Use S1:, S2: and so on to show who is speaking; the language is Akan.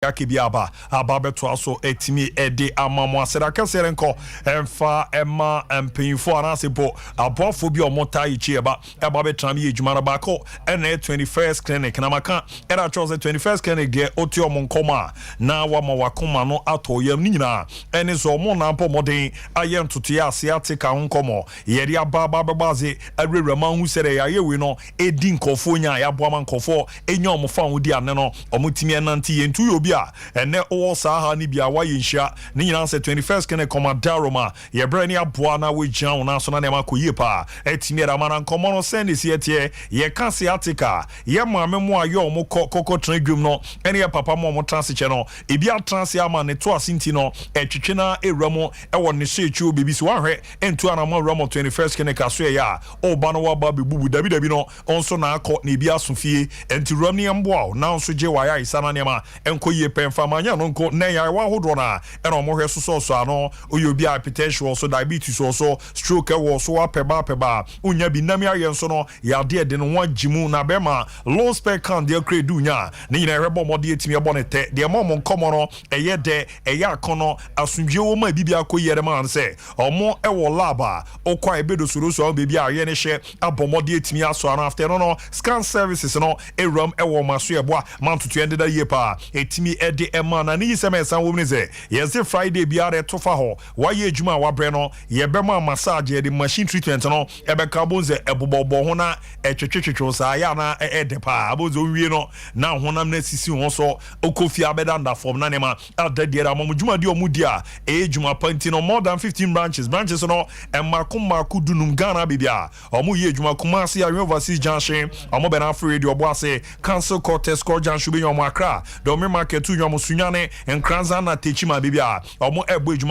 S1: Aka bi aba aba bɛtoa so atumi de ama mo. Asɛde akɛseɛ no nkɔ ɛmfa ɛma mpanyinfoɔ anaasɛ mpo aboafoɔ bi a wɔn taa yɛkyi ɛba bɛtena mi yɛ adwuma no. Baako ɛna ɛyɛ 21st Clinic, na maka ɛna atwerɛ sɛ 21st Clinic deɛ, ɔte ɔmo nkɔmɔ a na wama wakoma no atɔ yam ne nyinaa ɛne sɛ ɔmo nan pɔ mmɔden ayɛ ntotoeɛ ase ate ka ho nkɔmɔ yɛde aba bɛbɔ ase awurawura ma ho sɛ yɛayɛ wei no ɛdi nkɔfoɔ nya a yɛaboa ma nkɔfoɔ ɛnya ɔmo fa ho di ane no ɔmo tumi ɛnante. Yɛn ntu yɛ obi a ɛnɛ wowɔ saa ha no bi a wayɛ nhyira ne nyinaa sɛ 21st Clinic kɔmadaro ma yɛbrɛ ne aboa na wogyina wo nan so na nneɛma akɔ yie paa. Ɛtumi ɛda ma na nkɔmmɔ no sɛn ne si ɛteɛ. Yɛka sciatica, yɛ maame mu a yɛ ɔmo kɔ kɔkɔ tena dwom no ɛne yɛ papa mu a ɔmo tena ase kyɛ no, ebi atena ase ama ne to ase nti no ɛtwitwe na ewura mu ɛwɔ ne so ekyi o beebi so wahwɛ ntu anamɔ awura mu 21st Clinic aso yɛ a ɔba no waba bebubu dabi dabi no ɔnso na akɔ na ebi aso fie nti wura mu ne mboa o na nso gye wayɛ ayisa na nneɛma nkɔ yie pɛ nfa ma anya no nko na yarewa ahodoɔ no a ɛna ɔmo hwɛ sosɔsɔ ano. Oyɛ obi a hypertension wɔ so, diabetes wɔ so, stroke ɛwɔ so, apɛba apɛba wonya bi nam ayɛ nso no yadeɛ de ne ho agye mu na bɛrima low sperm count deɛ kura edu nya ne nyinaa ɛhwɛ bɔ ɔmɔde etumi ɛbɔ ne tɛ deɛ ɛma ɔmo nkɔmɔ no ɛyɛ dɛ, ɛyɛ akɔnɔ asomdwe wɔ mu a bibi akɔ yie ɛdɛm ano sɛ ɔmo ɛwɔ lab a ɔkɔ a ɛbɛdo soroso a beebi a ayɛ ne hyɛ abɔ ɔmɔde etumi asɔ ano. After no scan services no ewuram ɛwɔ ɔmo aso ɛboa ma ntoto ɛdeda yie paa etumi ɛde ɛma na ne yi sɛm ɛsan wɔm ne sɛ yɛsɛ Friday biara ɛto fa hɔ wayɛ adwuma a wabrɛ no yɛbɛma massage, yɛde machine treatment no ɛbɛka bo sɛ ɛbobɔbɔ ho na ɛtwetwetwetwe saa yɛ ana ɛɛdɛ paa abo sɛ owie no na honam no asisi ho so okɔ fie abɛda nda fam na nneɛma ada deɛ da ama dwumadi a ɔmo di a ɛyɛ dwuma pa nti no more than 15 branches no ɛmako mako 15 Ghana baabi a ɔmo yɛ adwuma. Kumasi, Awen Overseas Junction, ɔmo bɛn afro radio ɔbo ase Council Court, Tesco Junction bi, ɔmo Accra Dɔmi Market, tu ɔmo Sunyane, Nkranza na Techiman baabi a ɔmo ɛbɔ adwuma.